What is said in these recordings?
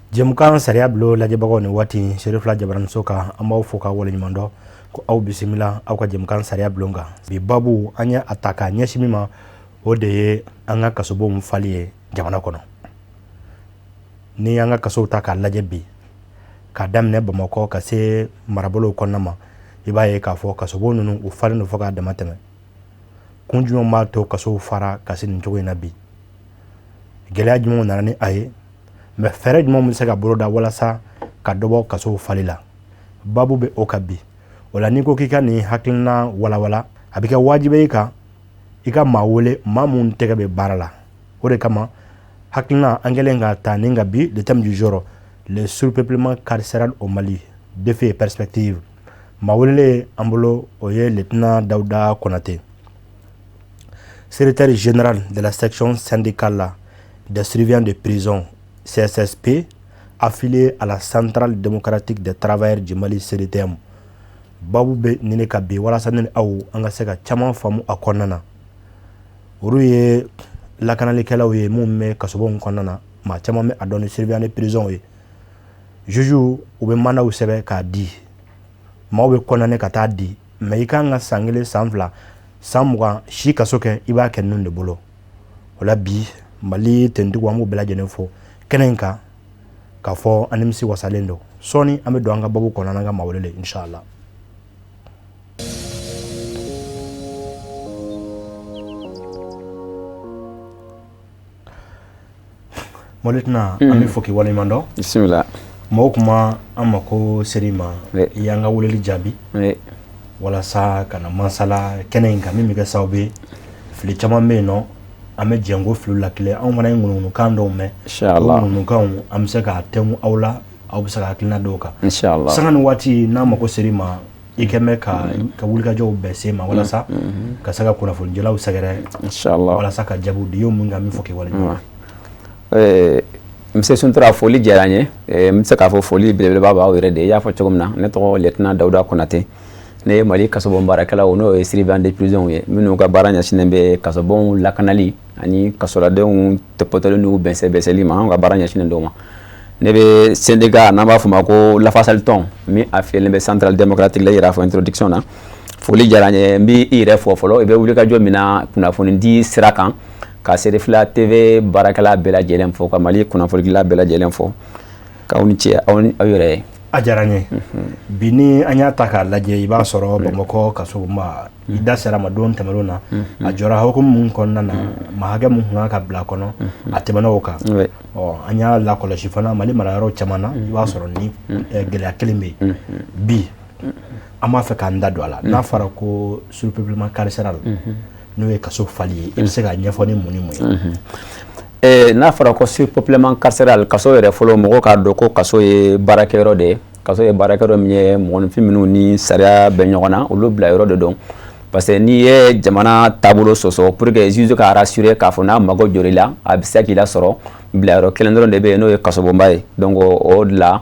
Jɛmukan sariya bulon lajɛbagaw ni waati Serifila jabaraniso kan, an b'aw fo ka waleɲuman dɔn ko aw bisimila aw ka jɛmukan sariya bulon kan. Bi babu an ye a ta k'a ɲɛsin min ma, o de ye an ka kasobonw fali ye jamana kɔnɔ. Ni an ka kasow ta k'a lajɛ bi, k'a daminɛ Bamakɔ ka se marabolow kɔnɔna ma, i b'a ye k'a fɔ kasobon ninnu u falen don fo k'a dama tɛmɛ. Kun jumɛn b'a to kasow fara ka se nin cogo in na bi? Gɛlɛya jumɛnw nana ni a ye? Mais fɛɛrɛ jumɛn bɛ se ka boloda walasa ka dɔ bɔ kasow fali la? Babu bɛ o kan bi. O la, n'i ko k'i ka nin hakilina walawala, a bɛ kɛ wajibi i kan i ka maa wele, maa minnu tɛgɛ bɛ baara la. O de kama hakilina an kɛlen ka ta nin ka bi, le thème du jour, le surpeuplement carcéral au Mali, défis et perspectives. Maa welelen an bolo, o ye lieutenant Dawuda Konate, secrétaire général de la section syndicale des surveillants de prison CSSP, affilié à la Centrale démocratique des travailleurs du Mali CDTM. Babu bɛ nin ka bi walasa ni aw an ka se ka caman faamu a kɔnɔna na. Olu ye lakanalikɛlaw ye minnu bɛ kasobonw kɔnɔna na. Maa caman bɛ a dɔn ni surveillant de prison ye. Juge u bɛ mandatw sɛbɛn k'a di, maaw bɛ condamné ka taa di, mais i kan ka san 1, san 2, san 20 si kaso kɛ, i b'a kɛ ninnu de bolo. O la bi, Mali tenitigiw, an b'u bɛɛ lajɛlen fo kɛnɛ in kan k'a fɔ an nimisi wasalen don. Sɔɔni an bɛ don an ka babu kɔnɔ n'an ka maa welelen, inshallah. Mon lieutenant, an bɛ fɔ k'i waleɲuman dɔn. Bisimila. Mɔgɔw kuma an ma ko seri ma, i y'an ka weleli jaabi walasa ka na masala kɛnɛ in kan, min bɛ kɛ sababu ye fili caman bɛ yen nɔ, an bɛ jɛn ko fili la kelen. Anw fana ye ŋunuŋunukan dɔw mɛn. Inshallah. O ŋunuŋunukanw, an bɛ se k'a tɛnku aw la, aw bɛ se ka hakilina dɔw kan. Inshallah. Sanga ni waati n'a mako ser'i ma, i kɛn bɛ ka wulikajɔw bɛɛ se ma walasa ka se ka kunnafonidila sɛgɛrɛ. Inshallah. Walasa ka jaabiw di. I y'o mun kɛ, an bɛ fɔ k'i waleɲuman dɔn. Monsieur Suntura, foli diyara n ye. N bɛ se k'a fɔ foli belebeleba b'aw yɛrɛ de ye. I y'a fɔ cogo min na, ne tɔgɔ lieutenant Dawuda Konate. Ne ye Mali kasobon baarakɛlaw, n'o ye surveillant de prison ye, minnu ka baara ɲɛsinnen bɛ kasobonw lakanali ani kasoladenw tɔpɔtɔli n'u bɛnsɛbɛnsɛli ma. Anw ka baara ɲɛsinnen don ma. Ne bɛ syndicat n'an b'a fɔ ma ko lafasalitɔn min affilié bɛ Centrale démocratique la, i yɛrɛ y'a fɔ introduction na. Foli diyara n ye. N b'i yɛrɛ fɔ fɔlɔ, i bɛ wulikajɔ min na kunnafoni di sira kan, ka Serifila TV baarakɛla bɛɛ lajɛlen fo, ka Mali kunnafonidila bɛɛ lajɛlen fo, k'aw ni ce aw ni aw yɛrɛ ye. A diyara n ye. Bi ni an y'a ta k'a lajɛ, i b'a sɔrɔ Bamakɔ kasoba, i da sera ma don tɛmɛnenw na, a jɔra hukumu mun kɔnɔna na, maa hakɛ mun kun kan ka bila a kɔnɔ, a tɛmɛna o kan. Ɔ, an y'a lakɔlɔsi fana Mali marayɔrɔ caman na, i b'a sɔrɔ ni gɛlɛya kelen bɛ yen. Bi an b'a fɛ k'an da don a la, n'a fɔra ko surpeuplement carcéral, n'o ye kaso fali ye, i bɛ se k'a ɲɛfɔ ni mun ni mun ye? N'a fɔra ko surpeuplement carcéral, kaso yɛrɛ fɔlɔ, mɔgɔw k'a dɔn ko kaso ye baarakɛyɔrɔ de ye. Kaso ye baarakɛyɔrɔ min ye, mɔgɔninfin minnu ni sariya bɛ ɲɔgɔn na, olu bila yɔrɔ de don. Parce que n'i ye jamana taabolo sɔsɔ, pour que juge ka rassurer k'a fɔ n'a mago jɔr'i la, a bɛ se k'i lasɔrɔ, bilayɔrɔ kelen dɔrɔn de bɛ yen, n'o ye kasobonba ye. Donc o de la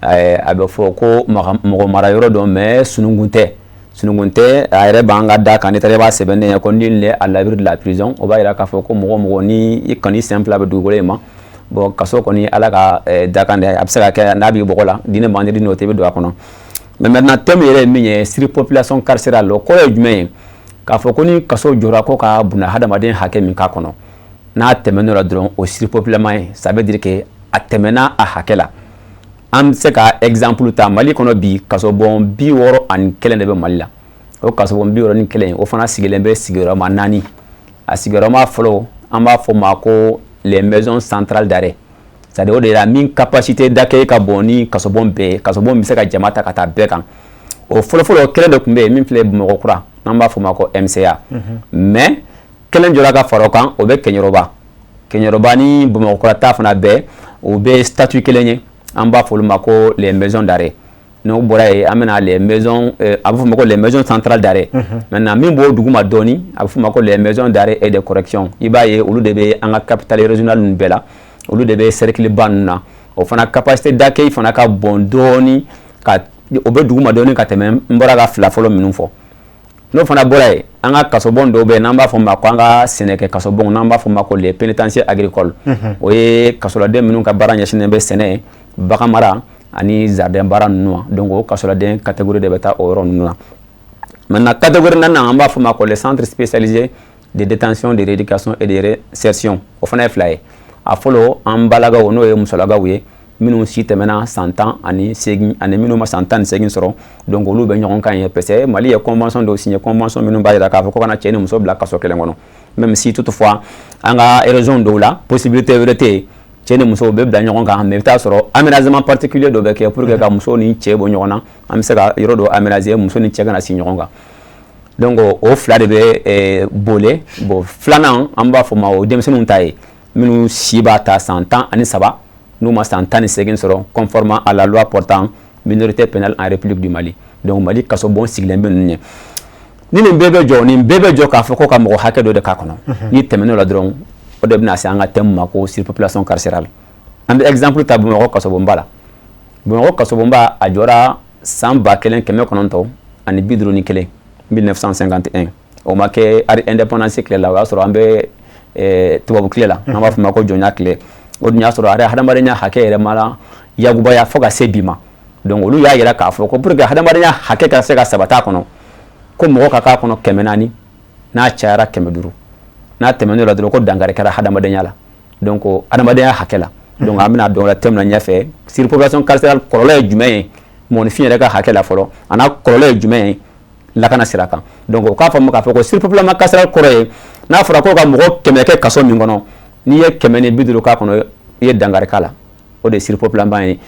a bɛ fɔ ko mɔgɔ mara yɔrɔ don, mais sununkun tɛ, sununkun tɛ. A yɛrɛ b'an ka da kan, n'i taara i b'a sɛbɛnnen ye ko nul n'est à l'abri de la prison. O b'a yira k'a fɔ ko mɔgɔ mɔgɔ ni i kɔni sen fila bɛ dugukolo in ma, bon, kaso kɔni Ala ka dakan de, a bɛ se ka kɛ n'a b'i bɔgɔ la, diinɛ man di n'o tɛ, i bɛ don a kɔnɔ. Mais maintenant, thème yɛrɛ ye min ye, surpopulation carcérale, o kɔrɔ ye jumɛn ye? K'a fɔ ko ni kaso jɔra ko ka buna hadamaden hakɛ min k'a kɔnɔ, n'a tɛmɛn'o la dɔrɔn, o surpeuplement ye. Ça veut dire que a tɛmɛna a hakɛ la. An bɛ se ka exemple ta Mali kɔnɔ bi, kasobon 61 de bɛ Mali la. O kasobon 61, o fana sigilen bɛ sigiyɔrɔma naani. A sigiyɔrɔma fɔlɔ, an b'a fɔ ma ko les maisons centrales d'arrêt, c'est à dire o de la min capacité d'accueil ka bon ni kasobon bɛɛ ye, kasobon bɛ se ka jama ta ka taa bɛɛ kan. O fɔlɔfɔlɔ kelen de tun bɛ yen, min filɛ Bamakɔ kura, n'an b'a fɔ ma ko MCA. Mais kelen jɔra ka fara o kan, o bɛ Kɛɲɛrɔba. Kɛɲɛrɔba ni Bamakɔ kura ta fana bɛɛ, o bɛ statut kelen ye, an b'a fɔ olu ma ko les maisons d'arrêt. N'o bɔra yen, an bɛna les maisons, a bɛ fɔ ma ko les maisons centrales d'arrêt. Maintenant, min b'o duguma dɔɔni, a bɛ fɔ ma ko les maisons d'arrêt et de correction. I b'a ye olu de bɛ an ka capitale régionale ninnu bɛɛ la, olu de bɛ cercle ba ninnu na. O fana capacité d'accueil fana ka bon dɔɔni, ka o bɛ duguma dɔɔni ka tɛmɛ n bɔra ka fila fɔlɔ minnu fɔ. N'o fana bɔra yen, an ka kasobon dɔw bɛ yen n'an b'a fɔ ma ko an ka sɛnɛkɛ kasobon, n'an b'a fɔ ma ko les pénitenciers agricoles. O ye kasoladen minnu ka baara ɲɛsinnen bɛ sɛnɛ, bagan mara ani jardin baara ninnu ma. Donc o kasoladen catégorie de bɛ taa o yɔrɔ ninnu na. Maintenant, catégorie naaninan, an b'a fɔ ma ko les centres spécialisés de détention, de rééducation et de réinsertion. O fana ye fila ye. A fɔlɔ, an balakaw, n'o ye musolakaw ye, minnu si tɛmɛna san 18 ani minnu ma san 18 sɔrɔ. Donc olu bɛ ɲɔgɔn kan ye, parce que Mali ye convention dɔw signé, convention minnu b'a jira k'a fɔ ko kana cɛ ni muso bila kaso kelen kɔnɔ, même si toutefois an ka région dɔw la, possibilité wɛrɛ tɛ yen, cɛ ni muso bɛ bila ɲɔgɔn kan. Mais i bɛ taa sɔrɔ aménagement particulier dɔ bɛ kɛ pour que ka muso ni cɛ bɔ ɲɔgɔn na. An bɛ se ka yɔrɔ dɔ aménager, muso ni cɛ kana sigi ɲɔgɔn kan. Donc o fila de bɛ bole. Bon, filanan, an b'a fɔ ma o denmisɛnninw ta ye, minnu si b'a ta san 13, n'u ma san 18 sɔrɔ, conformément à la loi portant minorité pénale en République du Mali. Donc Mali kasobon sigilen bɛ ninnu ɲɛ. Ni nin bɛɛ bɛ jɔ, nin bɛɛ bɛ jɔ k'a fɔ ko ka mɔgɔ hakɛ dɔ de k'a kɔnɔ, ni tɛmɛn'o la dɔrɔn, o de bɛna se an ka thème ma ko surpopulation carcérale. An bɛ exemple ta Bamakɔ kasobonba la. Bamakɔ kasobonba, a jɔra san 1951, 1951. O ma kɛ indépendance tile la, o y'a sɔrɔ an bɛ tubabu tile la, n'an b'a fɔ ma ko jɔnya tile. O dun y'a sɔrɔ a hadamadenya hakɛ yɛrɛ ma yakubaya fo ka se bi ma. Donc olu y'a yira k'a fɔ ko pour que hadamadenya hakɛ ka se ka sabati a kɔnɔ, ko mɔgɔ ka k'a kɔnɔ 400, n'a cayara 500. N'a tɛmɛn'o la dɔrɔn, ko dankari kɛra hadamadenya la, donc hadamadenya hakɛ la. Donc an bɛna dɔn o la thème na ɲɛfɛ, surpopulation carcérale kɔlɔlɔ ye jumɛn ye mɔgɔninfin yɛrɛ ka hakɛ la fɔlɔ, a n'a kɔlɔlɔ ye jumɛn ye lakana sira kan. Donc o k'a fɔ k'a fɔ ko surpeuplement carcéral kɔrɔ ye, n'a fɔra ko ka mɔgɔ 100 kɛ kaso min kɔnɔ, n'i ye 150 k'a kɔnɔ, i ye dankari k'a la. O de ye surpeuplement ye.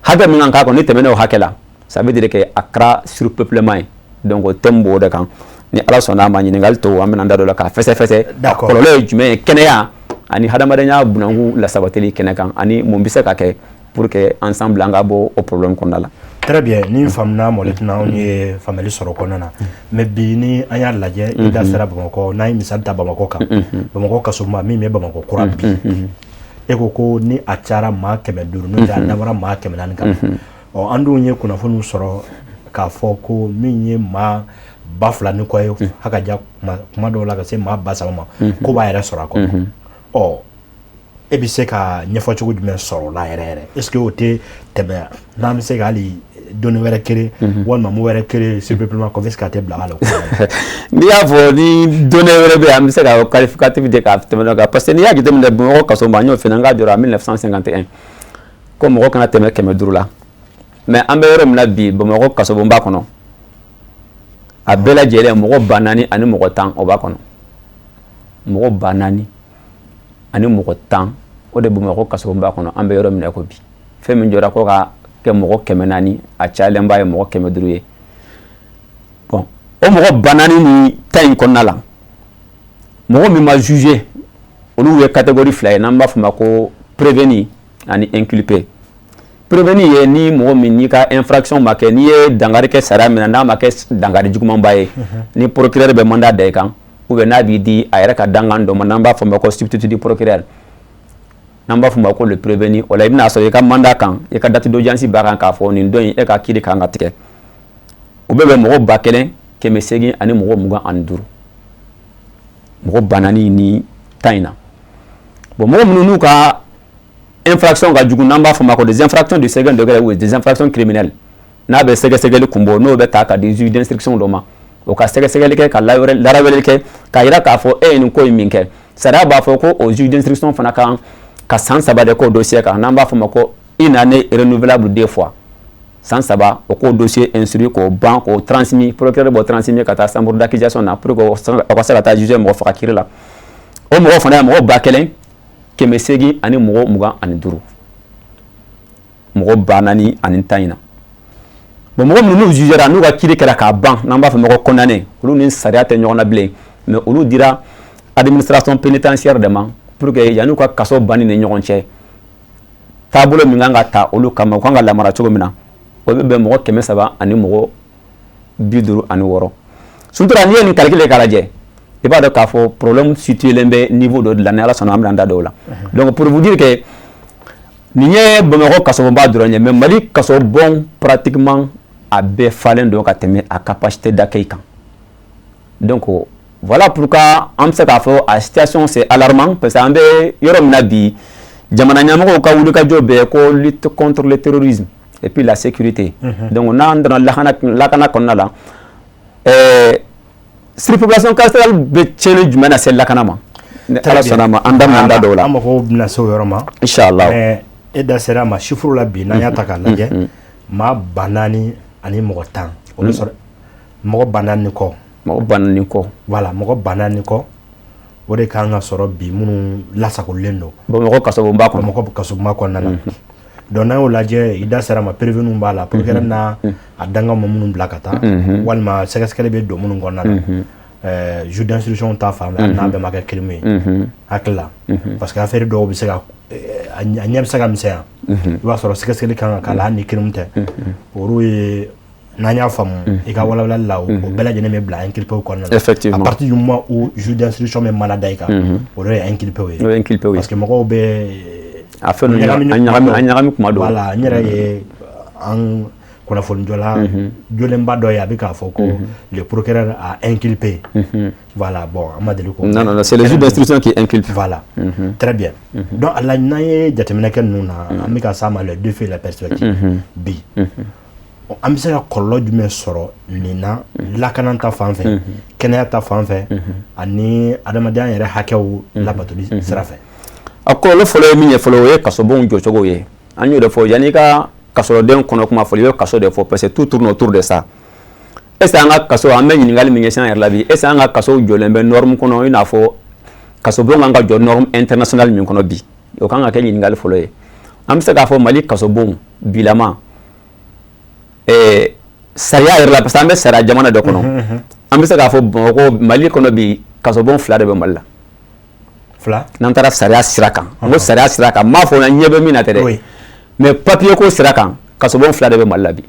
Hakɛ min kan k'a kɔnɔ, ni tɛmɛn'o hakɛ la, ça veut dire que a kɛra surpeuplement ye. Donc o thème b'o de kan. Ni Ala sɔnna a ma, ɲininkali tɔw, an bɛna an da don o la k'a fɛsɛfɛsɛ. Kɔlɔlɔ ye jumɛn ye kɛnɛya ani hadamadenya bunakun lasabatili kɛnɛ kan, ani mun bɛ se ka kɛ pour que ensemble an ka bɔ o problème kɔnɔna la. Très bien, ni faamuna mɔlɛtina, anw ye faamuyali sɔrɔ kɔnɔna na. Mais bi, ni an y'a lajɛ, i da sera Bamakɔ, n'an ye misali ta Bamakɔ kan, Bamakɔ kasobonba min bɛ Bamakɔ kura bi, e ko ko ni a cayara maa 500, n'o tɛ a dabɔra maa 400 kama. Ɔ, an dun ye kunnafoniw sɔrɔ k'a fɔ ko min ye maa 2000 ni kɔ ye, haka ja kuma dɔw la ka se maa 3000 ma, ko b'a yɛrɛ sɔrɔ a kɔnɔ. Ɔ, e bɛ se ka ɲɛfɔ cogo jumɛn sɔrɔ o la yɛrɛ yɛrɛ? Est ce que o tɛ tɛmɛ, n'an bɛ se ka hali donni wɛrɛ créer walima mun wɛrɛ créer surpeuplement kɔfɛ, est ce que a tɛ bila a la? N'i y'a fɔ ni donnée wɛrɛ bɛ yen, an bɛ se ka qualificatif de k'a tɛmɛ kan, parce que n'i y'a jateminɛ Bamakɔ kaso ma, n y'o f'i ɲɛna, n k'a jɔra en 1951 ko mɔgɔ kana tɛmɛ 500 la. Mais an bɛ yɔrɔ min na bi, Bamakɔ kasobonba kɔnɔ, a bɛɛ lajɛlen mɔgɔ 4000 ani mɔgɔ 10, o b'a kɔnɔ. Mɔgɔ 4000 ani mɔgɔ 10, o de Bamakɔ kasobonba kɔnɔ, an bɛ yɔrɔ min na ko bi. Fɛn min jɔra ko ka kɛ mɔgɔ 400, a cayalenba ye mɔgɔ 500 ye. Bon, o mɔgɔ 4010 in kɔnɔna la, mɔgɔ min ma jugé, olu ye catégorie fila ye, n'an b'a fɔ ma ko prévenu ani inculpé. Prévenu ye ni mɔgɔ min n'i ka infraction ma kɛ, n'i ye dankari kɛ sariya min na, n'a ma kɛ dankari jugumanba ye, ni procureur bɛ mandat da i kan, ou bien n'a b'i di a yɛrɛ ka dankan dɔ ma, n'an b'a fɔ ma ko substitut du procureur, n'an b'a fɔ ma ko le prévenu. O la, i bɛna sɔrɔ i ka mandat kan, i ka date d'audience b'a kan k'a fɔ nin don in e ka kiiri kan ka tigɛ. O bɛ bɛn mɔgɔ 1825, mɔgɔ 4010 in na. Bon, mɔgɔ minnu n'u ka infraction ka jugu, n'an b'a fɔ ma ko des infractions du second degré ou des infractions criminelles, n'a bɛ sɛgɛsɛgɛli kun bɔ, n'o bɛ ta ka di juge d'instruction dɔ ma, o ka sɛgɛsɛgɛli kɛ ka laraweli kɛ k'a jira k'a fɔ e ye nin ko in min kɛ, sariya b'a fɔ ko o juge d'instruction fana kan ka san 3 de k'o dossier kan, n'an b'a fɔ ma ko une année renouvelable deux fois. San 3, o k'o dossier instruit k'o ban, k'o transmis, procureur b'o transmis ka taa chambre d'accusation na pour que o ka se ka taa juger mɔgɔ faga kiiri la. O mɔgɔ fana ye mɔgɔ 1825, mɔgɔ 4010 in na. Bon, mɔgɔ minnu n'u jugera, n'u ka kiiri kɛra k'a ban, n'an b'a fɔ ma ko condamné, olu ni sariya tɛ ɲɔgɔn na bilen, mais olu dira administration pénitentiaire de ma pour que yan'u ka kaso banni ni ɲɔgɔn cɛ, taabolo min kan ka ta olu kama, u kan ka lamara cogo min na, o bɛ bɛn mɔgɔ 356. Suntura, n'i ye nin calcul k'a lajɛ, i b'a dɔn k'a fɔ problème situé bɛ niveau dɔ de la. Ni Ala sɔnna, an bɛna an da don o la. Donc pour vous dire que nin ye Bamakɔ kasobonba dɔrɔn ye, mais Mali kasobon pratiquement a bɛɛ falen don ka tɛmɛ a capacité d'accueil kan. Donc voilà pourquoi an bɛ se k'a fɔ a situation, c'est alarmant, parce que an bɛ yɔrɔ min na bi, jamana ɲɛmɔgɔw ka wulikajɔ bɛɛ ko lutte contre le terrorisme et puis la sécurité. Donc n'an donna lakana, lakana kɔnɔna la, surpopulation carcérale bɛ tiɲɛni jumɛn na se lakana ma? Ni Ala sɔnna ma, an da bɛna an da don o la. An mago bɛna se o yɔrɔ ma. Inchallah. Mais e da sera a ma, chiffre la bi, n'an y'a ta k'a lajɛ, maa 4010, o bɛ sɔrɔ mɔgɔ 4000 kɔ. Mɔgɔ 4000 kɔ. Voilà, mɔgɔ 4000 kɔ, o de kan ka sɔrɔ bi minnu lasagolen don. Bamakɔ kasobonba kɔnɔ. Bamakɔ kasobonba kɔnɔna na. Donc n'an y'o lajɛ, i da sera ma, prévenu b'a la, procureur n'a a dankan ma minnu bila ka taa, walima sɛgɛsɛgɛli bɛ don minnu kɔnɔna la, juge d'instruction ta fan fɛ, hali n'a bɛɛ ma kɛ crime ye, hakili la, parce que affaire dɔw bɛ se ka a ɲɛ bɛ se ka misɛnya, i b'a sɔrɔ sɛgɛsɛgɛli kan ka k'a la hali ni crime tɛ. Olu ye, n'an y'a faamu i ka walawalali la, o bɛɛ lajɛlen bɛ bila inculpé kɔnɔna la. Effectivement. À partir du moment où juge d'instruction bɛ mandat da i kan, o de ye inculpé ye. O ye inculpé ye. Parce que mɔgɔw bɛ a fɛn ninnu a ɲagami kuma dɔw. Voilà, n yɛrɛ ye an kunnafonijɔla jolenba dɔ ye, a bɛ k'a fɔ ko le procureur a inculpé. Voilà, bon, an ma deli k'o Non, non, non, c'est le juge d'instruction qui inculpe. Voilà, très bien. Donc a la, n'an ye jateminɛ kɛ ninnu na, an bɛ ka s'a ma, le défi et la perspective bi, an bɛ se ka kɔlɔlɔ jumɛn sɔrɔ nin na, lakana ta fan fɛ, kɛnɛya ta fan fɛ, ani adamadenya yɛrɛ hakɛw labatoli sira fɛ? A kɔlɔlɔ fɔlɔ ye min ye fɔlɔ, o ye kasobonw jɔcogo ye. An y'o de fɔ, yanni i ka kasoden kɔnɔ kuma fɔlɔ, i bɛ kaso de fɔ, parce que tout tourne autour de ça. Est ce que an ka kaso, an bɛ ɲininkali min ɲɛsin an yɛrɛ la bi, est ce que an ka kasow jɔlen bɛ norme kɔnɔ, i n'a fɔ kasobon kan ka jɔ norme internationale min kɔnɔ bi? O kan ka kɛ ɲininkali fɔlɔ ye. An bɛ se k'a fɔ Mali kasobon bilama, sariya yɛrɛ la, parce que an bɛ sariya jamana dɔ kɔnɔ, an bɛ se k'a fɔ Bamakɔ, Mali kɔnɔ bi, kasobon fila de bɛ Mali la. Fila. N'an taara sariya sira kan, n ko sariya sira kan, n m'a fɔ n ɲɛ bɛ min na tɛ dɛ, mais papier ko sira kan, kasobon fila de bɛ Mali la bi.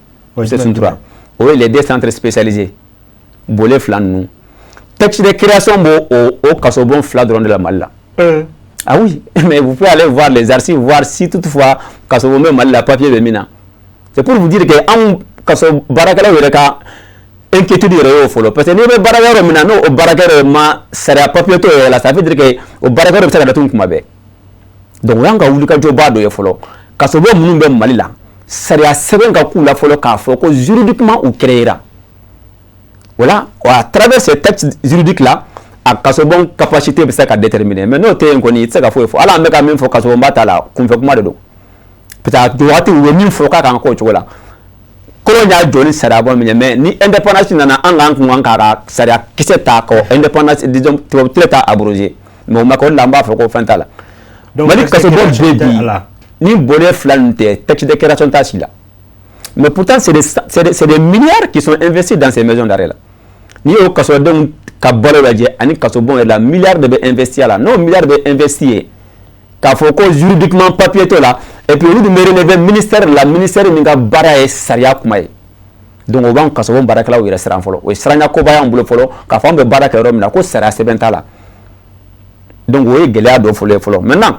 C'est Suntura, o ye les deux centres spécialisés, Bole fila ninnu. Texte de création b'o o kasobon fila dɔrɔn de la Mali la. Ah oui, mais vous pouvez aller voir les archives, voir si toutefois kasobon bɛ Mali la, papier bɛ min na. C'est pour vous dire que anw kaso baarakɛlaw yɛrɛ ka inquiétude yɛrɛ y'o fɔlɔ, parce que n'i bɛ baarakɛyɔrɔ min na, n'o baarakɛyɔrɔ ma sariya papier t'o yɛrɛ la, ça veut dire que o baarakɛyɔrɔ bɛ se ka datugu kuma bɛɛ. Donc o y'an ka wulikajɔba dɔ ye fɔlɔ. Kasobon minnu bɛ Mali la, sariya sɛbɛn ka k'u la fɔlɔ, k'a fɔ ko juridiquement u créera. Voilà, à travers ces textes juridiques là, a kasobon capacité bɛ se ka déterminer. Mais n'o tɛ yen kɔni, i tɛ se ka foyi fɔ. Hali an bɛ ka min fɔ kasobonba ta la, kunfɛ kuma de don, parce que a waati u ye min fɔ k'a kan k'o cogo la, colon y'a jɔ ni sariya bɔ min ye. Mais ni indépendance nana, an k'an kun kan k'a ka sariya kisɛ ta ka indépendance, disons tubabu tile ta abrogé, mais o ma kɛ. O de la an b'a fɔ ko fɛn t'a la. Mali kasobon bɛ bi, ni Bole fila ninnu tɛ, texte de création t'a si la. Mais pourtant, c'est des milliards qui sont investis dans ces maisons d'arrêt là. N'i y'o kasodenw ka balo lajɛ ani kasobon yɛrɛ la, milliards de bɛ investir a la. N'o milliards bɛ investir yen, k'a fɔ ko juridiquement papier t'o la, et puis olu dun bɛ relever ministère la, ministère min ka baara ye sariya kuma ye. Donc o b'an kasobon baarakɛlaw yɛrɛ siran fɔlɔ. O ye siranya koba y'an bolo fɔlɔ, k'a fɔ an bɛ baara kɛ yɔrɔ min na ko sariya sɛbɛn t'a la. Donc o ye gɛlɛya dɔ fɔlɔ ye fɔlɔ. Maintenant,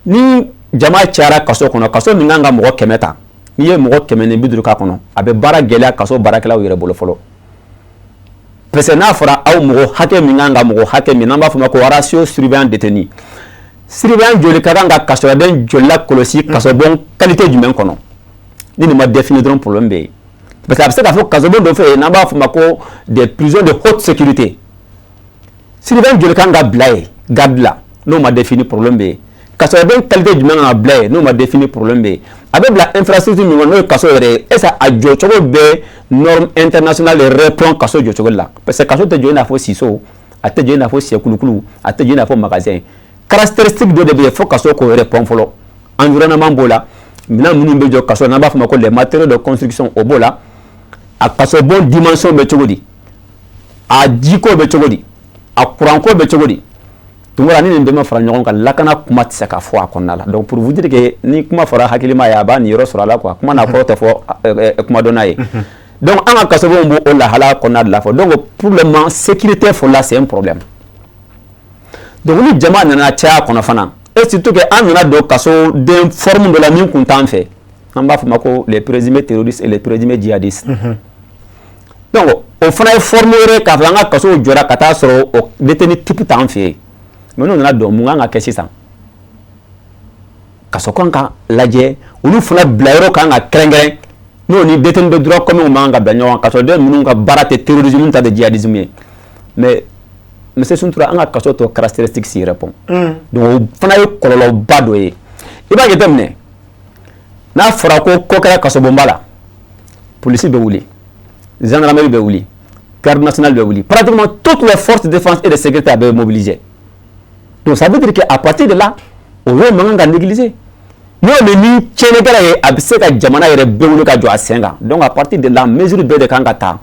ni jama cayara kaso kɔnɔ, kaso min kan ka mɔgɔ 100 ta, n'i ye mɔgɔ 150 k'a kɔnɔ, a bɛ baara gɛlɛya kaso baarakɛlaw yɛrɛ bolo fɔlɔ, parce que n'a fɔra aw mɔgɔ hakɛ min kan ka mɔgɔ hakɛ min, n'an b'a fɔ o ma ko ratio surveillant détenu, surveillant joli ka kan ka kasoden joli la kɔlɔsi kasobon qualité jumɛn kɔnɔ, ni nin ma défini dɔrɔn, problème bɛ yen. Parce que a bɛ se k'a fɔ kasobon dɔ fɛ yen, n'an b'a fɔ o ma ko des prisons de haute sécurité, surveillant joli kan ka bila yen garde la, n'o ma défini, problème bɛ yen. Kasoden qualité jumɛn kan ka bila yen, n'o ma défini, problème bɛ yen. A bɛ bila infrastructure min kɔnɔ, n'o ye kaso yɛrɛ ye, est ce que a jɔcogo bɛ norme internationale répond kaso jɔcogo la? Parce que kaso tɛ jɔ i n'a fɔ siso, a tɛ jɔ i n'a fɔ sɛkulukulu, a tɛ jɔ i n'a fɔ magasin. Caractéristique dɔ de bɛ yen fo kaso k'o répond fɔlɔ. Environnement b'o la, minɛn minnu bɛ jɔ kaso, n'an b'a fɔ o ma ko les matériaux de construction, o b'o la. A kasobon dimension bɛ cogo di? A jiko bɛ cogo di? A kuranko bɛ cogo di? Tunkara, ni nin bɛɛ ma fara ɲɔgɔn kan, lakana kuma tɛ se ka fɔ a kɔnɔna la. Donc pour vous dire que ni kuma fɔra hakilima ye, a b'a niyɔrɔ sɔrɔ a la quoi. Kuma n'a kɔrɔ tɛ fɔ kuma dɔnna ye. Donc an ka kasobonw b'o lahala kɔnɔna de la fɔ. Donc pour le moment, sécurité fɔlɔ la, c'est un problème. Donc ni jama nana caya kɔnɔ fana, et surtout que an nana don kasoden forme dɔ la min kun t'an fɛ, an b'a fɔ ma ko les présumés terroristes et les présumés djihadistes. Donc O fana ye forme wɛrɛ k'a fɔ an ka kasow jɔra ka taa sɔrɔ o détenu type t'an fɛ yen. Mais n'o nana don, mun kan ka kɛ sisan? Kaso kan ka lajɛ, olu fana bilayɔrɔ kan ka kɛrɛnkɛrɛn, n'o ni détenu de droit commun man kan ka bila ɲɔgɔn kan, kasoden minnu ka baara tɛ terrorisme ta tɛ djihadisme ye. Mais monsieur Suntura, an ka kaso tɔ caractéristique s'y répond. Donc o fana ye kɔlɔlɔba dɔ ye. I b'a jateminɛ, n'a fɔra ko ko kɛra kasobonba la, polisi bɛ wuli, gendarmerie bɛ wuli, garde nationale bɛ wuli, pratiquement toutes les forces de défense et de sécurité a bɛ mobiliser. Donc ça veut dire que à partir de là, o yɔrɔ man kan ka négliger. N'o mɛ ni tiɲɛnikɛla ye, a bɛ se ka jamana yɛrɛ bɛɛ wuli ka jɔ a sen kan. Donc à partir de là, mesure bɛɛ de kan ka ta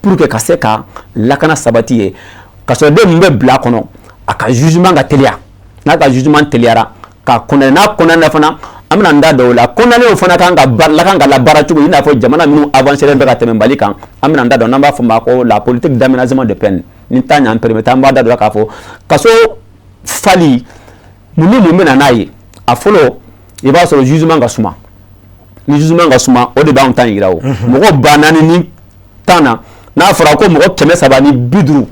pour que ka se ka lakana sabati ye. Kasoden min bɛ bila kɔnɔ, a ka jugement ka teliya. N'a ka jugement teliyara, ka condamné, n'a condamné fana, an bɛna n da don o la, condamné fana kan ka la kan ka labaara cogo, i n'a fɔ jamana minnu avancé bɛ ka tɛmɛ Mali kan. An bɛna n da don, n'an b'a fɔ ma ko la politique d'aménagement de peine. Ni temps y'an permettre, an b'a da don la k'a fɔ kaso fali, mun ni mun bɛ na n'a ye. A fɔlɔ, i b'a sɔrɔ jugement ka suma. Ni jugement ka suma, o de b'anw ta yira. O mɔgɔ 4010 na, n'a fɔra ko mɔgɔ 350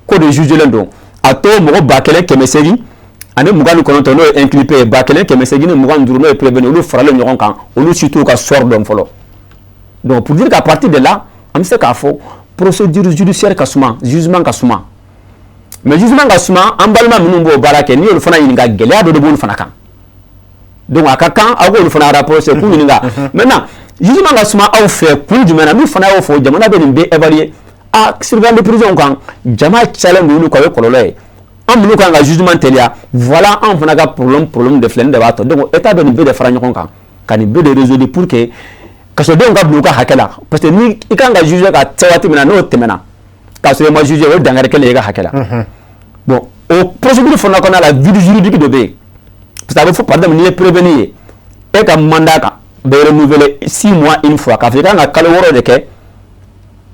ko de jugelen don, a to mɔgɔ 1829, n'o ye inculpé ye, 1825, n'o ye prévenu, olu faralen ɲɔgɔn kan, olu si t'u ka sort dɔn fɔlɔ. Donc pour dire qu'à partir de là, an bɛ se k'a fɔ procédure judiciaire ka suma, jugement ka suma. Mais jugement ka suma, an balima minnu b'o baara kɛ, n'i y'olu fana ɲininka, gɛlɛya dɔ de b'olu fana kan. Donc a ka kan aw k'olu fana rapprocher k'u ɲininka. Maintenant, jugement ka suma aw fɛ kun jumɛn na? N'u fana y'o fɔ, jamana bɛ nin bɛɛ évaluer. A surveillant de prison kan, jama cayalen don olu kan, o ye kɔlɔlɔ ye. An minnu kan ka jugement teliya, voilà, anw fana ka problème de filɛ nin de b'a tɔ. Donc état bɛ nin bɛɛ de fara ɲɔgɔn kan ka nin bɛɛ de résoudre pour que kasodenw ka bila u ka hakɛ la, parce que ni i kan ka juger ka se waati min na, n'o tɛmɛna k'a sɔrɔ i ma juger, o ye dankari kɛlen ye i ka hakɛ la. Bon, o procédure fana kɔnɔna la, vide juridique dɔ bɛ yen, parce que a bɛ fɔ, par exemple, n'i ye prévenu ye, e ka mandat kan bɛ renouveler 6 mois une fois, k'a fɔ i kan ka kalo 6 de kɛ.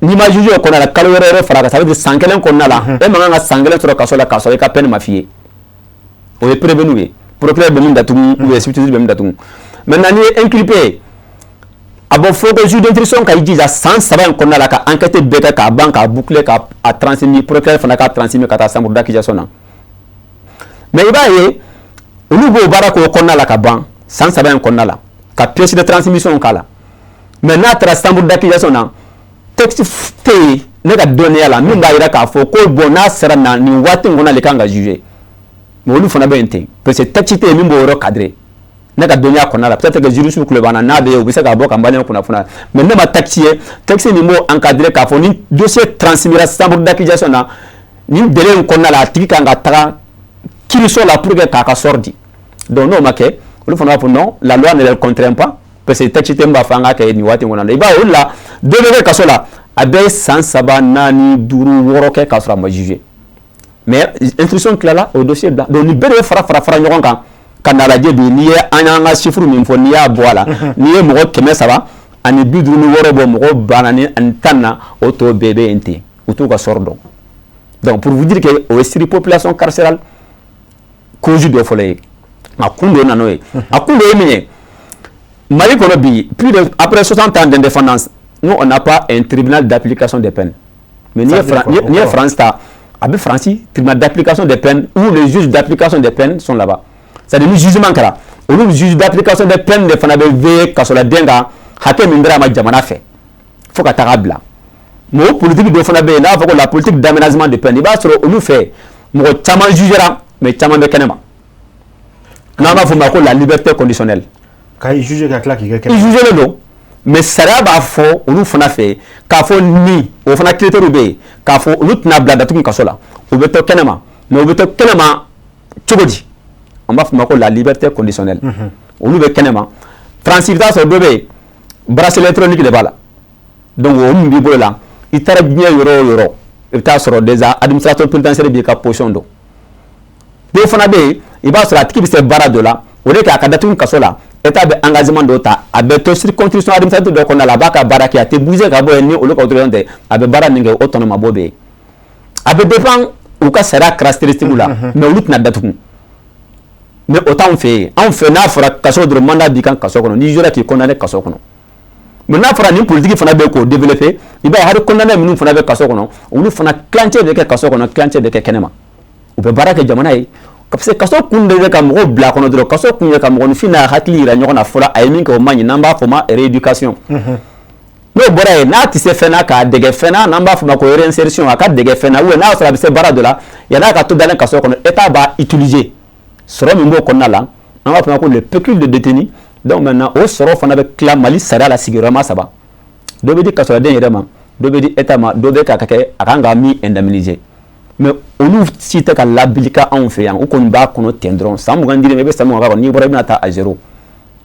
N'i ma juger o kɔnɔna la, kalo 6 wɛrɛ fara kan, ça veut dire san kelen kɔnɔna la, e man kan ka san kelen sɔrɔ kaso la k'a sɔrɔ i ka peine ma f'i ye. O ye prévenu ye, procureur bɛ min datugu ou bien substitut bɛ min datugu. Maintenant, n'i ye inculpé ye, a bɔ fɔ ko juge d'instruction ka i jija san 3 in kɔnɔna la ka enquête bɛɛ kɛ k'a ban, k'a boucler, k'a transmis, procureur fana k'a transmis ka taa chambre d'accusation na. Mais i b'a ye, olu b'o baara k'o kɔnɔna la ka ban san 3 in kɔnɔna la, ka pièce de transmission k'a la. Mais n'a taara chambre d'accusation na, texte tɛ yen ne ka dɔnniya la min b'a jira k'a fɔ ko bon, n'a sera na nin waati in kɔnɔ de kan ka juger. Mais olu fana bɛ yen ten, parce que texte tɛ yen min b'o yɔrɔ cadrer ne ka dɔnniya kɔnɔna la. Peut-être que juriste tulo b'an na, n'a bɛ yen, u bɛ se k'a bɔ ka maliyɛn kunnafoniya. Mais ne ma texte ye, texte min b'o encadrer k'a fɔ ni dossier transmis chambre d'accusation na, nin délai in kɔnɔna la, a tigi kan ka taga kiiriso la pour que k'a ka sort di. Donc n'o ma kɛ, olu fana b'a fɔ non, la loi ne le contraint pas, parce que texte tɛ min b'a fɔ an k'a kɛ nin waati in kɔnɔna la. I b'a ye, o de la dɔ bɛ kɛ kaso la, a bɛ san 3, 4, 5, 6 kɛ k'a sɔrɔ a ma juger, mais instruction tilala, o dossier bila. Donc nin bɛɛ de bɛ fara fara fara ɲɔgɔn kan ka n'a lajɛ bi. N'i ye an y'an ka chiffre min fɔ, n'i y'a bɔ a la, n'i ye mɔgɔ 356 bɔ mɔgɔ 4010 na, o tɔ bɛɛ bɛ yen ten, u t'u ka sort dɔn. Donc pour vous dire que o ye surpopulation carcérale cause dɔ fɔlɔ ye. A kun dɔ nana n'o ye. A kun dɔ ye min ye, Mali kɔnɔ bi, plus de après 60 ans d'indépendance, nous, on n'a pas un tribunal d'application des peines. Mais n'i ye France ta, a bɛ Faransi, tribunal d'application des peines où les juges d'application des peines sont là-bas. C'est-à-dire ni jugement kɛra, olu juge d'application des peines de fana bɛ veiller kasoladen kan, hakɛ min dira a ma jamana fɛ, fo ka taga bila. Mais o politique dɔ fana bɛ yen, n'a fɔ ko la politique d'aménagement de peine, i b'a sɔrɔ olu fɛ, mɔgɔ caman jugera, mais caman bɛ kɛnɛ ma, n'an b'a fɔ o ma ko la liberté conditionnelle. Ka i juger ka tila k'i kɛ kɛnɛ. I jugelen don, mais sariya b'a fɔ olu fana fɛ k'a fɔ ni o fana critère bɛ yen, k'a fɔ olu tɛna bila datugu kaso la, u bɛ to kɛnɛ ma. Mais u bɛ to kɛnɛ ma cogo di? An b'a fɔ o ma ko la liberté conditionnelle. Olu bɛ kɛnɛ ma. France, i bɛ taa sɔrɔ dɔ bɛ yen, bracelet électronique de b'a la. Donc o min b'i bolo la, i taara diɲɛ yɔrɔ o yɔrɔ, i bɛ taa sɔrɔ déjà administration pénitentiaire b'i ka position dɔn. Dɔw fana bɛ yen, i b'a sɔrɔ a tigi bɛ se baara dɔ la, o de kɛ a ka datugu kaso la, état bɛ engagement dɔ ta, a bɛ to circonscription administrative dɔ kɔnɔna la, a b'a ka baara kɛ, a tɛ bouger ka bɔ yen ni olu ka autorisation tɛ. A bɛ baara min kɛ, o tɔnɔmabɔ bɛ yen. A bɛ dépend u ka sariya caractéristique la, mais olu tɛna datugu. Mais o t'anw fɛ yen. Anw fɛ, n'a fɔra kaso dɔrɔn, mandat b'i kan kaso kɔnɔ, n'i jugera, k'i condamné kaso kɔnɔ. Mais n'a fɔra nin politique fana bɛ k'o développer, i b'a ye hali condamné minnu fana bɛ kaso kɔnɔ, olu fana tilancɛ bɛ kɛ kaso kɔnɔ, tilancɛ bɛ kɛ kɛnɛma, u bɛ baara kɛ jamana ye. Parce que kaso kun de bɛ ka mɔgɔw bila a kɔnɔ dɔrɔn, kaso kun ye ka mɔgɔninfin n'a hakili yira ɲɔgɔn na fɔlɔ, a ye min kɛ o man ɲi, n'an b'a fɔ o ma rééducation. N'o bɔra yen, n'a tɛ se fɛn na, k'a dege fɛn na, n'an b'a fɔ o ma ko réinsertion, a ka dege fɛn na, ou bien n'a y'a sɔrɔ a bɛ se baara dɔ la, yan'a ka to dalen kaso kɔnɔ, État b'a utiliser sɔrɔ min b'o kɔnɔna la, an b'a fɔ o ma ko le pécule de détenu. Donc maintenant, o sɔrɔ fana bɛ tila Mali sariya la sigiyɔrɔma saba: dɔ bɛ di kasoden yɛrɛ ma, dɔ bɛ di État ma, dɔ bɛ ka kɛ a kan ka min indemniser. Mais olu si tɛ ka labilika anw fɛ yan, u kɔni b'a kɔnɔ ten dɔrɔn. San 20 dir'i ma, i bɛ san 20 k'a kɔnɔ, n'i bɔra, i bɛna taa à zéro.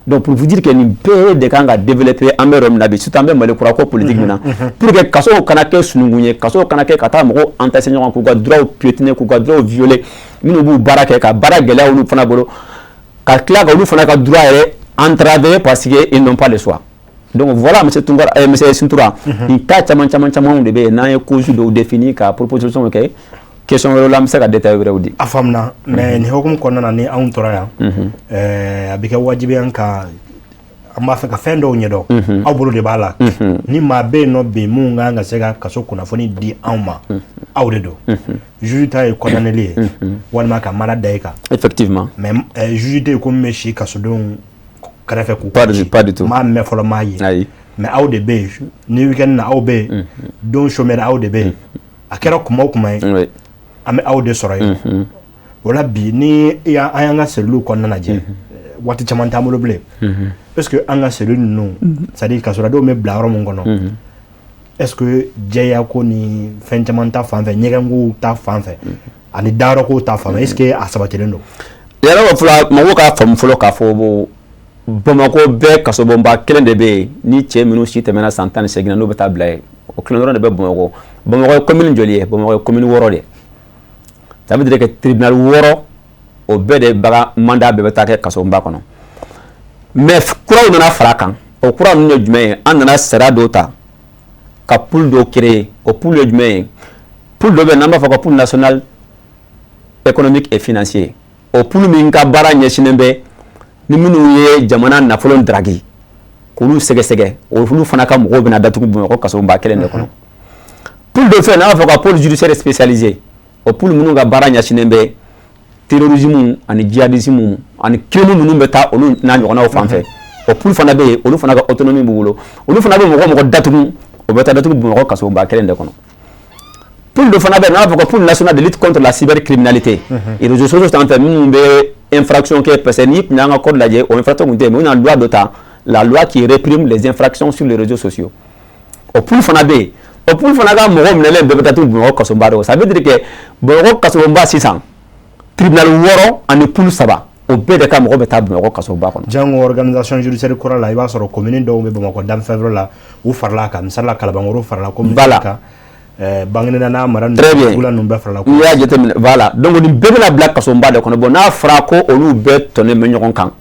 Donc pour vous dire que nin bɛɛ de kan ka développer, an bɛ yɔrɔ min na bi, surtout an bɛ Mali kura ko politique min na, pour que kasow kana kɛ sununkun ye, kasow kana kɛ ka taa mɔgɔw entasser ɲɔgɔn, k'u ka droits piétiner, k'u ka droits violer, minnu b'u baara kɛ ka baara gɛlɛya olu fana bolo, ka tila ka olu fana ka droit yɛrɛ entraver parce que ils n'ont pas le choix. Donc voilà, monsieur Tunkara, monsieur Suntura, nin cas caman caman caman de bɛ yen. N'an ye cause dɔw définir ka proposition kɛ, question wɛrɛw la, an bɛ se ka détail wɛrɛw di. A faamuna. Mais nin hukumu kɔnɔna na, ni anw tora yan, a bɛ kɛ wajibi an ka, an b'a fɛ ka fɛn dɔw ɲɛdɔn, aw bolo de b'a la. Ni maa bɛ yen nɔ bi mun kan ka se ka kaso kunnafoni di anw ma, aw de don. Juge ta ye condamneli ye walima ka mara da i kan. Effectivement. Mais juge tɛ yen ko min bɛ si kasodenw kɛrɛfɛ k'u Pas du, pas du tout. Maa mɛn fɔlɔ, maa ye. Ayi. Mais aw de bɛ yen ni week-end na, aw bɛ yen don chômeur, aw de bɛ yen. A kɛra kuma o kuma ye, an bɛ aw de sɔrɔ yen. O la bi, ni an y'an ka cellules kɔnɔna lajɛ, waati caman t'an bolo bilen. Est ce que an ka cellules ninnu, c'est à dire kasoladenw bɛ bila yɔrɔ min kɔnɔ, est ce que jɛya ko ni fɛn caman ta fan fɛ, ɲɛgɛnkow ta fan fɛ ani dayɔrɔkow ta fan fɛ, est ce que a sabatilen don? Yɛrɛ fɔlɔ, mɔgɔw k'a faamu fɔlɔ k'a fɔ bo Bamakɔ bɛɛ kasobonba kelen de bɛ yen ni cɛ minnu si tɛmɛna san 18 na, n'u bɛ taa bila yen, o kelen dɔrɔn de bɛ Bamakɔ. Bamakɔ ye commune joli ye? Bamakɔ ye commune 6 de ye. Ça veut dire que tribunal 6, o bɛɛ de baga mandat bɛɛ bɛ taa kɛ kasobonba kɔnɔ. Mais kuraw nana fara a kan. O kura ninnu ye jumɛn ye? An nana sariya dɔw ta ka pool dɔw créer. O pool ye jumɛn ye? Pool dɔ bɛ yen n'an b'a fɔ ko pool national économique et financier. O pool min ka baara ɲɛsinnen bɛ ni minnu ye jamana nafolo daraki, k'olu sɛgɛsɛgɛ, olu fana ka mɔgɔw bɛna datugu Bamakɔ kasobonba kelen de kɔnɔ. Pool dɔ fɛ n'an b'a fɔ ka pôle judiciaire spécialisé, o pool minnu ka baara ɲɛsinnen bɛ terrorisme ani djihadisme ani crime minnu bɛ taa olu n'a ɲɔgɔnnaw fan fɛ, o pool fana bɛ yen. Olu fana ka autonomie b'u bolo, olu fana bɛ mɔgɔ mɔgɔ datugu, o bɛ taa datugu Bamakɔ kasobonba kelen de kɔnɔ. Pool dɔ fana bɛ yen n'an b'a fɔ ko pool national de lutte contre la cybercriminalité, réseaux sociaux sanfɛ minnu bɛ infraction kɛ. Parce que n'i tun y'an ka code lajɛ, o infraction tun tɛ yen, mais u nana loi dɔ ta, la loi qui réprime les infractions sur les réseaux sociaux. O pool fana bɛ yen, o pool fana ka mɔgɔ minɛlen bɛɛ bɛ taa Bamakɔ kasobonba de. Ça veut dire que Bamakɔ kasobonba sisan, tribunal 6 ani pool 3, o bɛɛ de ka mɔgɔ bɛ taa Bamakɔ kasobonba kɔnɔ. Jango organisation judiciaire kura la, i b'a sɔrɔ commune dɔw bɛ Bamakɔ danfɛn la, u farala a kan. Misali la, Kalabankɔrɔ farala commune kan, Banginda n'a mara Très bien. ninnu, ninnu bɛɛ farala. N'i y'a jateminɛ, voilà, donc nin bɛɛ bɛna bila kasobonba de kɔnɔ. Bon, n'a fɔra ko olu bɛɛ tɔnnen bɛ ɲɔgɔn kan,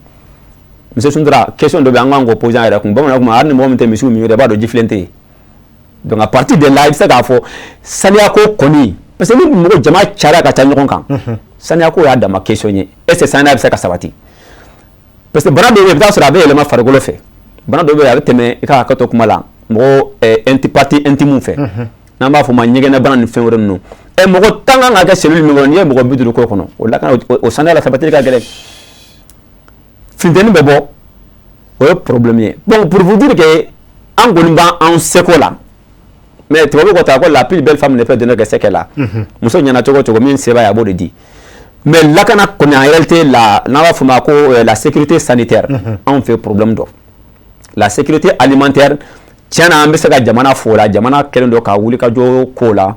monsieur Suntura, question dɔ bɛ an kan k'o poser an yɛrɛ kun. Bamanan kuma, hali ni mɔgɔ min tɛ misiw min yɛrɛ, i b'a dɔn jifilen tɛ yen. Donc à partir de là, i bɛ se k'a fɔ saniya ko kɔni, parce que ni mɔgɔ jama cayara ka ca ɲɔgɔn kan, saniya ko y'a dama question ye. Est ce que saniya bɛ se ka sabati? Parce que bana dɔw bɛ yen, i bɛ taa sɔrɔ a bɛ yɛlɛma farikolo fɛ. Bana dɔw bɛ yen, a bɛ tɛmɛ, i ka hakɛ to kuma la, mɔgɔ partie intime fɛ, n'an b'a fɔ o ma ɲɛgɛnɛbana ni fɛn wɛrɛ ninnu. Mɔgɔ 10 kan ka kɛ cellule min kɔnɔ, n'i ye mɔgɔ 50 k'o kɔnɔ, o lakana, o saniya la sabatili ka gɛlɛn, funteni bɛ bɔ, o ye problème ye. Donc pour vous dire que an kɔni b'an seko la, mais tubabu ko ta ko la plus belle femme ne peut donner que ce qu'elle a. Muso ɲɛna cogo o cogo, min se b'a ye, a b'o de di. Mais lakana kɔni, en réalité, la n'an b'a fɔ o ma ko la sécurité sanitaire, anw fɛ problème dɔ. La sécurité alimentaire, tiɲɛ na, an bɛ se ka jamana fo la, jamana kɛlen don ka wuli ka jɔ ko la.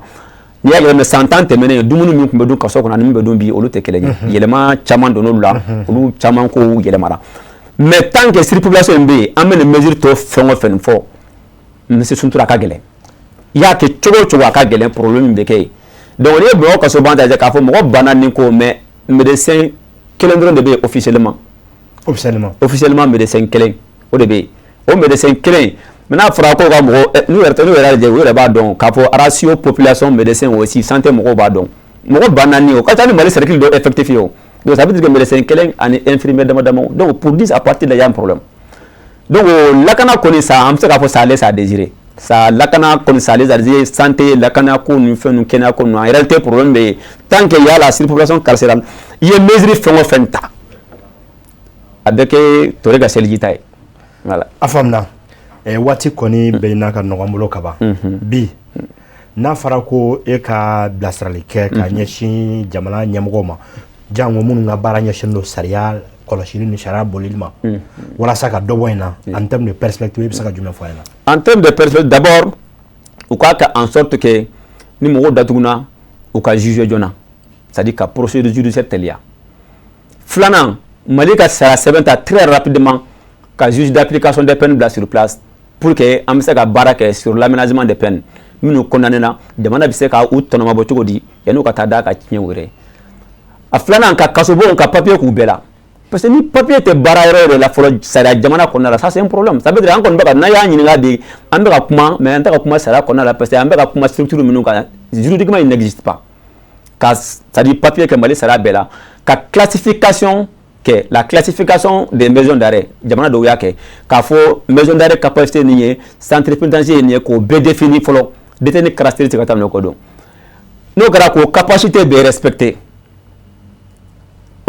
N'i y'a jateminɛ, san 10 tɛmɛnen, dumuni min tun bɛ dun kaso kɔnɔ ani min bɛ dun bi, olu tɛ kelen ye. Yɛlɛma caman donn'olu la, olu caman kow yɛlɛmara. Mais tant que surpopulation in bɛ yen, an bɛ nin mesure tɔ fɛn o fɛn fɔ, monsieur Suntura, a ka gɛlɛn. I y'a kɛ cogo o cogo, a ka gɛlɛn, problème bɛ kɛ yen. Donc n'i ye Bamakɔ kasoba ta k'a fɔ mɔgɔ banna nin ko, mais médecin kelen dɔrɔn de bɛ yen officiellement. Officiellement. Officiellement, médecin kelen o de bɛ yen. O médecin kelen, mais n'a fɔra ko ka mɔgɔ, n'u yɛrɛ n'u yɛrɛ lajɛ, u yɛrɛ b'a dɔn k'a fɔ ratio population médecin aussi, santé mɔgɔw b'a dɔn, mɔgɔ 40 000, o ka ca ni Mali cercle dɔ effectif ye. O donc ça veut dire que médecin kelen ani infirmier dama dama, donc pour dire, à partir de là, il y a un problème. Donc lakana kɔni sa, an bɛ se k'a fɔ ça laisse à désirer. Ça lakana kɔni, ça laisse à désirer, santé, lakana ko ni fɛn ninnu, kɛnɛya ko ninnu. En réalité, problème bɛ yen. Tant que y a la surpopulation carcérale, i ye mesure fɛn o fɛn ta, a bɛ kɛ tori ka seliji ta ye, voilà. A faamuna. Waati kɔni bɛ n'a ka nɔgɔn bolo ka ban bi. N'a fɔra ko e ka bilasirali kɛ ka ɲɛsin jamana ɲɛmɔgɔw ma, jango minnu ka baara ɲɛsinnen don sariya kɔlɔsili ni sariya bolili ma, walasa ka dɔ bɔ in na, en termes de perspective, i bɛ se ka jumɛn fɔ a ɲɛna? En termes de perspective, d'abord, u k'a kɛ en sorte que ni mɔgɔw datuguna, u ka juger joona, c'est à dire ka procédure judiciaire teliya. Filanan, Mali ka sariya sɛbɛn ta très rapidement ka juge d'application des peines bila sur place pour que an bɛ se ka baara kɛ sur l'aménagement des peines. Minnu condamné na, jamana bɛ se ka u tɔnɔmabɔ cogo di yanni u ka taa da ka tiɲɛ u yɛrɛ ye? A filanan, ka kasobonw ka papier k'u bɛɛ la, parce que ni papier tɛ baara yɔrɔ yɛrɛ la fɔlɔ sariya jamana kɔnɔna la, ça c'est un problème. Ça veut dire an kɔni bɛ ka, n'a y'a ɲininka bi, an bɛ ka kuma, mais an tɛ ka kuma sariya kɔnɔna la, parce que an bɛ ka kuma structure minnu kan, juridiquement il n'existe pas. Ka, c'est à dire papier kɛ Mali sariya bɛɛ la, ka classification kɛ, la classification des maisons d'arrêt. Jamana dɔw y'a kɛ k'a fɔ maison d'arrêt capacité nin ye, centre pénitentiaire ye nin ye, k'o bɛɛ définir fɔlɔ, détenu caractéristique ka taa minɛ ko dɔn. N'o kɛra, k'o capacité bɛɛ respecter.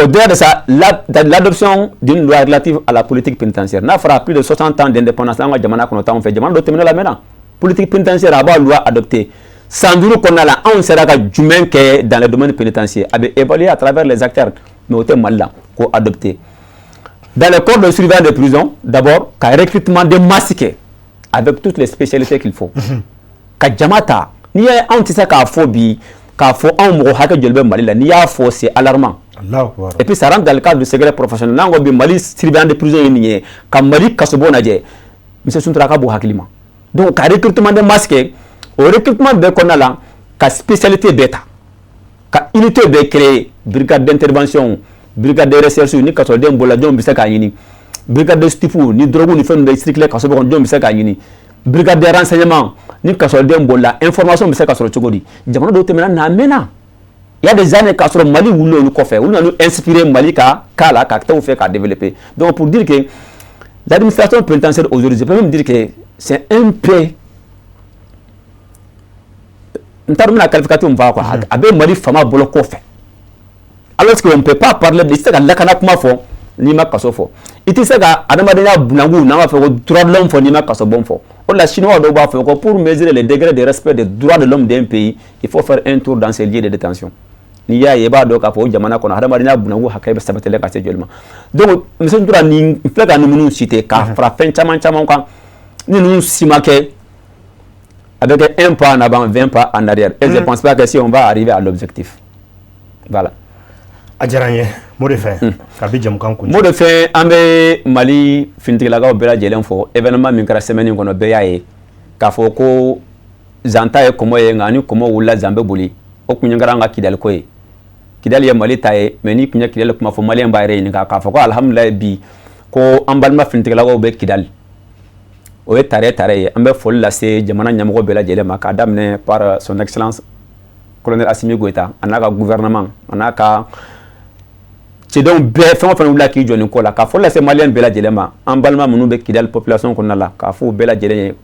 Au-delà de ça, l'adoption d'une loi relative à la politique pénitentiaire. N'a fɔra plus de 60 ans d'indépendance, an ka jamana kɔnɔ t'anw fɛ, jamana dɔ tɛmɛna la maintenant. Politique pénitentiaire, a b'a loi adoptée. San 5 kɔnɔna la, anw sera ka jumɛn kɛ dans le domaine pénitentiaire? A bɛ évaluer à travers les acteurs, mais o tɛ Mali la, k'o adopter. Dans les corps de surveillance de prison, d'abord, ka recrutement de masse kɛ avec toutes les spécialités qu'il faut. Ka jama ta. N'i ye, anw tɛ se k'a fɔ bi k'a fɔ anw mɔgɔ hakɛ joli bɛ Mali la. N'i y'a fɔ, c'est alarmant. Et puis ça rentre dans le cadre du secret professionnel. N'an ko bi Mali surveillant de prison ye nin ye, ka Mali kasobon lajɛ, monsieur Suntura, ka bon hakili ma. Donc ka recrutement de masse kɛ, o recrutement bɛɛ kɔnɔna la, ka spécialité bɛɛ ta, ka unité bɛɛ créer, brigade d'intervention, brigade de recherche, ni kasoden bolila, jɔn bɛ se k'a ɲini, brigade de stup, ni drogue ni fɛn bɛ circuler kaso kɔnɔ, jɔn bɛ se k'a ɲini, brigade de renseignement, ni kasoden bolila, information bɛ se ka sɔrɔ cogo di? Jamana dɔw tɛmɛna na, a mɛnna, il y a des années, k'a sɔrɔ Mali wuli olu kɔfɛ, olu nana inspiré Mali ka cas la, ka taa u fɛ k'a développer. Donc pour dire que l'administration pénitentiaire aujourd'hui, je peux même dire que c'est un peu, n t'a dɔn n bɛna qualificatif min fɔ quoi, a bɛ Mali faama bolo kɔfɛ, alors que on peut pas parler, i tɛ se ka lakana kuma fɔ n'i ma kaso fɔ, i tɛ se ka adamadenya bunakun, n'an b'a fɔ ko droit de l'homme fɔ, n'i ma kaso bon fɔ. O de la, chinois dɔw b'a fɔ ko pour mesurer le degré de respect des droits de l'homme d'un pays, il faut faire un tour dans ces lieux de détention. N'i y'a ye, i b'a dɔn k'a fɔ o jamana kɔnɔ, adamadenya bunakun hakɛ bɛ sabatilen ka se joli ma. Donc monsieur Ntura, nin filɛ ka ninnu citer k'a fara fɛn caman caman kan, ni ninnu si ma kɛ, a bɛ kɛ un pas en avant, 20 pas en arrière, et je pense pas que si on va arriver à l'objectif, voilà. A diyara n ye. Mot de fin ka bi jamukan kun. Mot de fin, an bɛ Mali finitigilakaw bɛɛ lajɛlen fɔ. Événement min kɛra semaine in kɔnɔ, bɛɛ y'a ye k'a fɔ ko zan ta ye kɔmɔ ye, nka ni kɔmɔ wulila, zan bɛ boli. O kun kɛra an ka Kidali ko ye. Kidali ye Mali ta ye, mais n'i tun ye Kidali kuma fɔ, maliyɛn b'a yɛrɛ ɲininka k'a fɔ ko alihamudulilayi bi ko an balima finitigilakaw bɛ Kidali. O ye tare tare ye. An bɛ foli lase jamana ɲɛmɔgɔ bɛɛ lajɛlen ma, k'a daminɛ par son excellence colonel Assimi Goïta, a n'a ka gouvernement, a n'a ka cɛdenw bɛɛ, fɛn o fɛn wulila k'i jɔ nin ko la. Ka foli lase maliyɛn bɛɛ lajɛlen ma, an balima minnu bɛ Kidali population kɔnɔna la, k'a fɔ u bɛɛ lajɛlen ye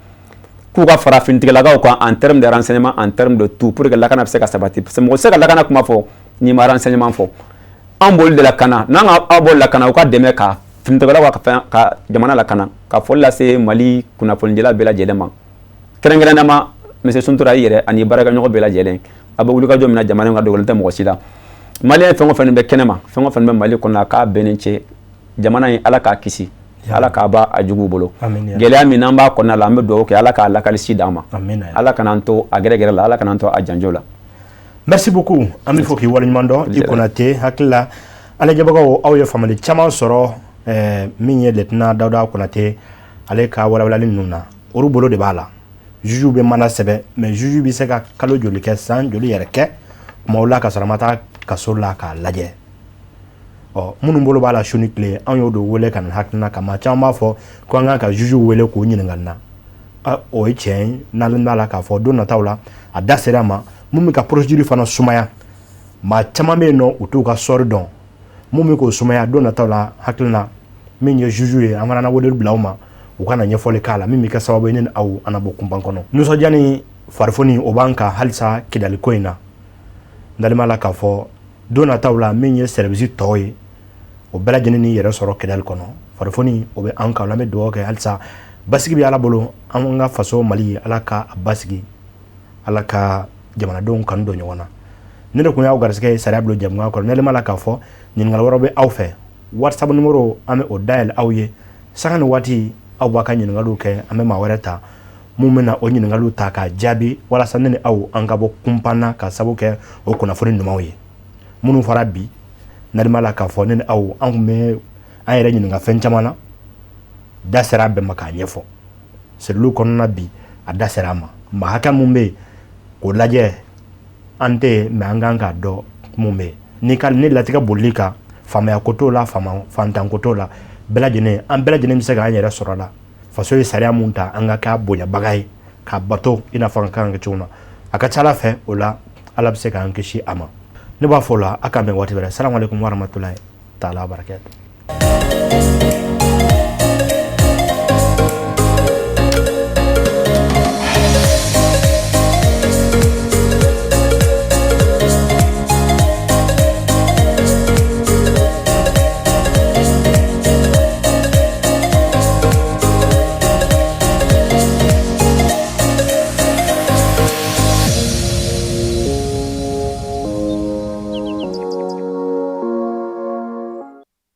k'u ka fara finitigilakaw kan en terme de renseignement, en terme de tout, pour que lakana bɛ se ka sabati, parce que mɔgɔ tɛ se ka lakana kuma fɔ n'i ma renseignement fɔ. An b'olu de lakana, n'an ka aw b'olu lakana, u ka dɛmɛ ka finitigilakaw ka fɛn ka jamana lakana. Ka foli lase Mali kunnafonidila bɛɛ lajɛlen ma, kɛrɛnkɛrɛnnenya ma monsieur Suntura, i yɛrɛ ani baarakɛɲɔgɔn bɛɛ lajɛlen. A bɛ wulikajɔ min na jamana in ka, dogolen tɛ mɔgɔ si la. Maliyɛn fɛn o fɛn bɛ kɛnɛma, fɛn o fɛn bɛ Mali kɔnɔ, a k'a bɛɛ ni ce. Jamana in, Ala k'a kisi, Ala k'a ba a juguw bolo. Gɛlɛya min n'an b'a kɔnɔna la, an bɛ dugawu kɛ, Ala k'a lakalisi d'an ma, Ala kan'an to a gɛrɛgɛrɛ la, Ala kan'an to a janjo la. Merci beaucoup. An bɛ fɔ k'i waleɲuman dɔn, i Konate. Hakili la, an lajɛbagaw, aw ye faamuyali caman sɔrɔ min ye lieutenant Dawuda Konate ale ka walawalali ninnu na. Olu bolo de b'a la, juge bɛ mana sɛbɛn, mais juge bɛ se ka kalo joli kɛ, san joli yɛrɛ kɛ kumaw la, ka sɔrɔ a ma taa kaso la k'a lajɛ. Ɔ minnu bolo b'a la su ni tile, anw y'o de wele ka na hakilina kama. Caman b'a fɔ ko an kan ka juge wele k'o ɲininka nin na. O ye tiɲɛ ye, n'ale b'a la k'a fɔ don nataw la, a da sera a ma. Mun bɛ ka procédure fana sumaya? Maa caman bɛ yen nɔ, u t'u ka sɔri dɔn. Mun bɛ k'o sumaya don nataw la, hakilina min ye juge ye, an fana na wele bila u ma. U ka na ɲɛfɔli k'a la min bɛ kɛ sababu ye ne ni aw an na bɔ kunpan kɔnɔ. Nisɔndiya ni farifoni o b'an kan halisa Kidali ko in na. N dalen b'a la k'a fɔ don nataw la, min ye service tɔw ye, o bɛɛ lajɛlen ni yɛrɛ sɔrɔ Kidali kɔnɔ. Farifoni o bɛ an kan. An bɛ dugawu kɛ halisa, basigi bɛ Ala bolo. An ka faso Mali, Ala ka a basigi, Ala ka jamanadenw kanu don ɲɔgɔn na. Ne de tun y'aw garisɛgɛ ye sariya bulon jɛmukan kɔnɔ. Ne b'a la k'a fɔ ɲininkali wɛrɛw bɛ aw fɛ, WhatsApp numéro an bɛ o dayɛlɛ aw ye sanga ni waati, aw b'a ka ɲininkaliw kɛ. An bɛ maa wɛrɛ ta mun bɛna o ɲininkaliw ta k'a jaabi, walasa ne ni aw an ka bɔ kunpan na ka sababu kɛ o kunnafoni ɲumanw ye minnu fɔra bi. N b'a la k'a fɔ ne ni aw an tun bɛ an yɛrɛ ɲininka fɛn caman na, da sera a bɛɛ ma k'a ɲɛfɔ cellule kɔnɔna bi. A da sera a ma, maa hakɛ mun bɛ yen k'o lajɛ, an tɛ yen mɛ an kan k'a dɔn mun bɛ yen. Ni ka ni latigɛ bolili kan, faamaya ko t'o la, faama fantan ko t'o la, bɛɛ lajɛlen, an bɛɛ lajɛlen bɛ se k'an yɛrɛ sɔrɔ a la. Faso ye sariya mun ta, an ka k'a bonyabaga ye, k'a bato i n'a fɔ an kan ka kɛ cogo min na. A ka ca Ala fɛ, o la Ala bɛ se k'an kisi a ma. Ne b'a fɔ o la, a k'an bɛn waati wɛrɛ. Salamu aleykum warahmatulahi taala wabarakatuh.